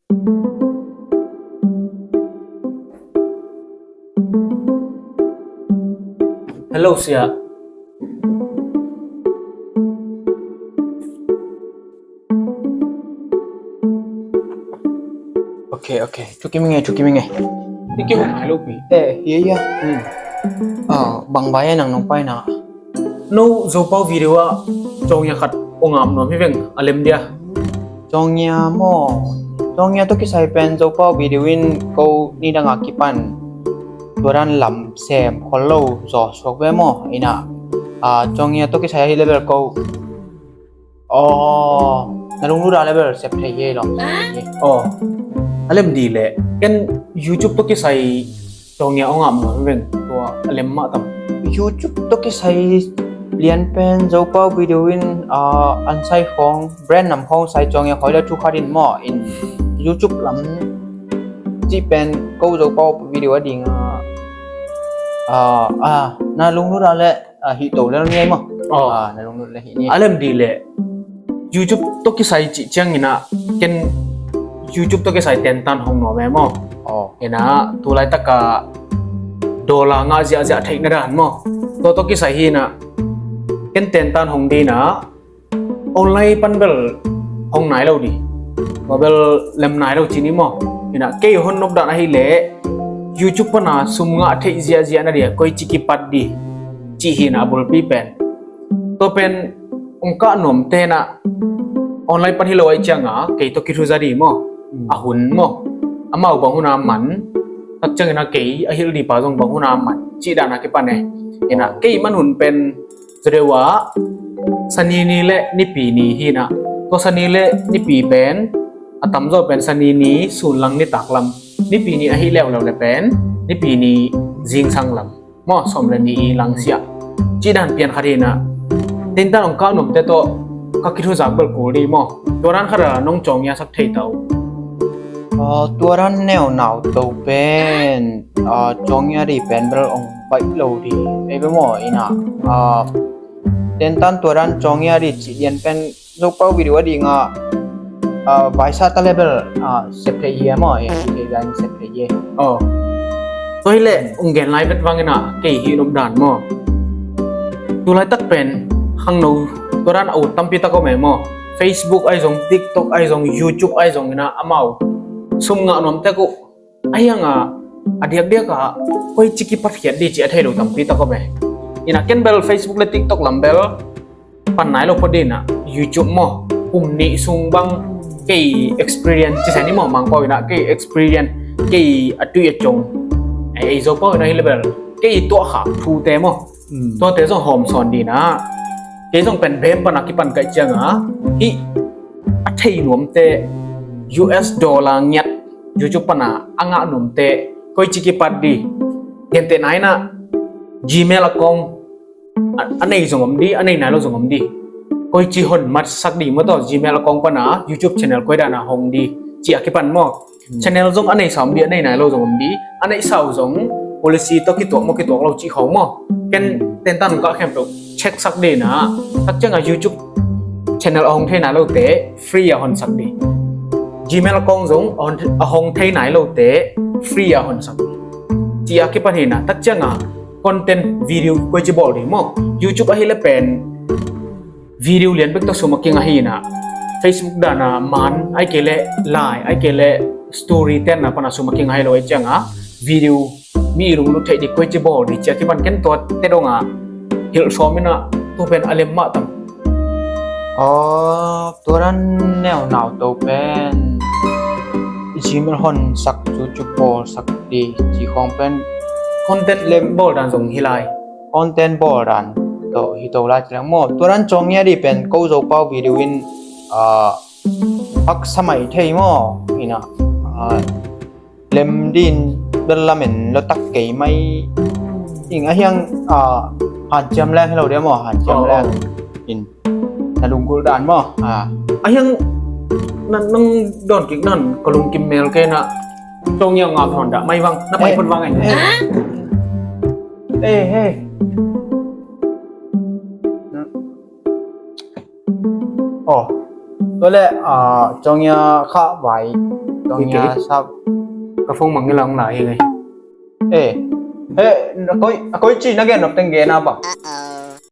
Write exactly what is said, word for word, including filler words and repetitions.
Hello, sia. Ok, ok. Thukim ing e, thukim ing e. Thank you. Hello, pi. Eh, iya, iya. Hmm. Ah, bang bai e nang nong pai na. No Zopau video ah Cawngia khat ong ap nuam hi veng, a lem dia. Cawngia maw? Cawngia tawh kisai pen Zopau video in ko nidang a kipan tua dan lam sem khol lo zaw suak ve maw? Ina, ah, Cawngia tawh kisai ahi level ko. Aw, na lunglut a level sep thei hi lo. Aw, a lem di leh. Ken YouTube tawh kisai Cawngia ong ap nuam veng, tua a lem mah tam. YouTube tawh kisai lian pen Zopau video in, ah, an sai khawng, brand nam khawng sai Cawngia khoi le thu khat in maw, in YouTube lam cih pen ko Zopau video a ding a, ah, ah, na lunglut a le, ah, hih to le ni ai maw. Aw. Ah, na lunglut le hih ni. A lem di leh. YouTube tawh kisai cih ciangin ah, ken YouTube tawh kisai tentan hong nuam e maw. Aw. Ina, tu laitak a dollar ngah ziahziah theih na dan maw. Tua tawh kisai hi ina, ken tentan hong di ina, online pan bel hong nai lo di. Tua bel lem nai lo ci ni maw. Ina, kei hon nop dan ahi leh, YouTube pan a sum ngah theih ziahziah na di a, koi ci kipat di. Cih hi ina, a bulpi pen. Tua pen ong kah nuam te na online pan hi lo ai ciang a, kei tawh kithuza di maw. Hmm. A hun maw. Amau bang hun a man. Tak ciangin a kei a hilh di pa zong bang hun a man. Cih dan a kipan e. Ina, kei man hun pen zaw deuh a Sani ni le Nipi ni hi ina. Tua Sani le Nipi pen a tamzaw pen Sani ni sunlang nitak lam. Nipi ni ahi leuleu le pen Nipi ni zingsang lam. Maw, sawm le ni i langsiah. Cih dan pian khat hi ina. Tentan ong kah nuam te tawh ka kithuzak bel kul di maw. Tua dan khat a nong Cawngia sak thei ta uh. Ah, tua dan neu nau to pen, ah, Cawngia di pen bel ong baih lo di. Ei bel maw ina. Ah, tentan tua dan Cawngia di cih lian pen Zopau video a ding a, ah, vaisa ta level, ah, sep thei hi e maw, eh, kei dan sep thei hi e. Aw. Tua hi leh, ong gen lai vet vangin ah, kei hih nop dan maw. Tu laitak pen, khangno, tua dan a ut tampi tak om e maw. Facebook ai zong, TikTok ai zong, YouTube ai zong ina amau sum ngah nuam tek uh. Ahi hang a, a diakdiak a, koi ci kipat khiat di ci a thei lo tampi tak om e. Ina ken bel Facebook le TikTok lam bel pan nai lo phot di ina, YouTube maw, kum nih sung bang kei experience ci sa ni maw, Mangpau ina kei experience, kei a tui a cong, ei Zopau ina hi le bel kei tuah khak thute maw. Hmm. Tuate zong hawm sawn di ina, kei zong pen bem pan a kipan kaih ciang a, hih a thei nuamte, U S dollar ngiat YouTube pan a a ngah nuamte koi ci kipat di. Gentehna ina Gmail account a, a nei zong om di, a nei nai lo zong om di. Koi ci hon matsak di maw tawh, Gmail account pan a YouTube channel koi dan a hong di ci a kipan maw. Hmm. Channel zong a neisa om di, a nei nai lo zong om di. A neisa uh zong policy tawh kituak maw, kituak lo cih khawng maw. Ken tentan ong kah khempeuh check sak di ina, tak ciang a YouTube channel a hong thei nai lote free a hon sak di. Gmail account zong a hong, a hong thei nai lote free a hon sak di. Ci a kipan hi ina, tak ciang a content video koi ci bawl di maw. YouTube ahi le pen video lian bek tawh sum a kingah hi ina, Facebook dan a man, ai kei le lai, ai kei le story ten na pan a sum a kingah hi lo ai ciang a, video mi i lunglut theih di koi ci bawl di ci a kipan ken tuate dong a hilh sawm ina, tua pen a lem mah tam. Aw, tua dan neu nau to pen Gmail hon sak, YouTube bawl sak di ci khawng pen content lem bawl dan zong hi lai. Content bawl dan tawh hi to lai ci leng maw. Tua dan Cawngia di pen ko Zopau video in, ah, haksa mai thei maw. Ina, ah, lem din bel lamen lo tak kei mai. Ing ahi hang, ah, hanciam leng hi lo dia maw, hanciam leng. In na lunggulh dan maw. Ah. Ahi hang nang dawn kik nan ka lungkim mel kei na. Cawngia ngak hawn dah mai vang, na pai phot vang e. Eh, eh. Aw, tua leh, ah, Cawngia kha vai Tuang hi kei. Ka phone mang ila hong la hi ngei. Eh, eh, a koi, a koi ci na gen nop teng gen a bang.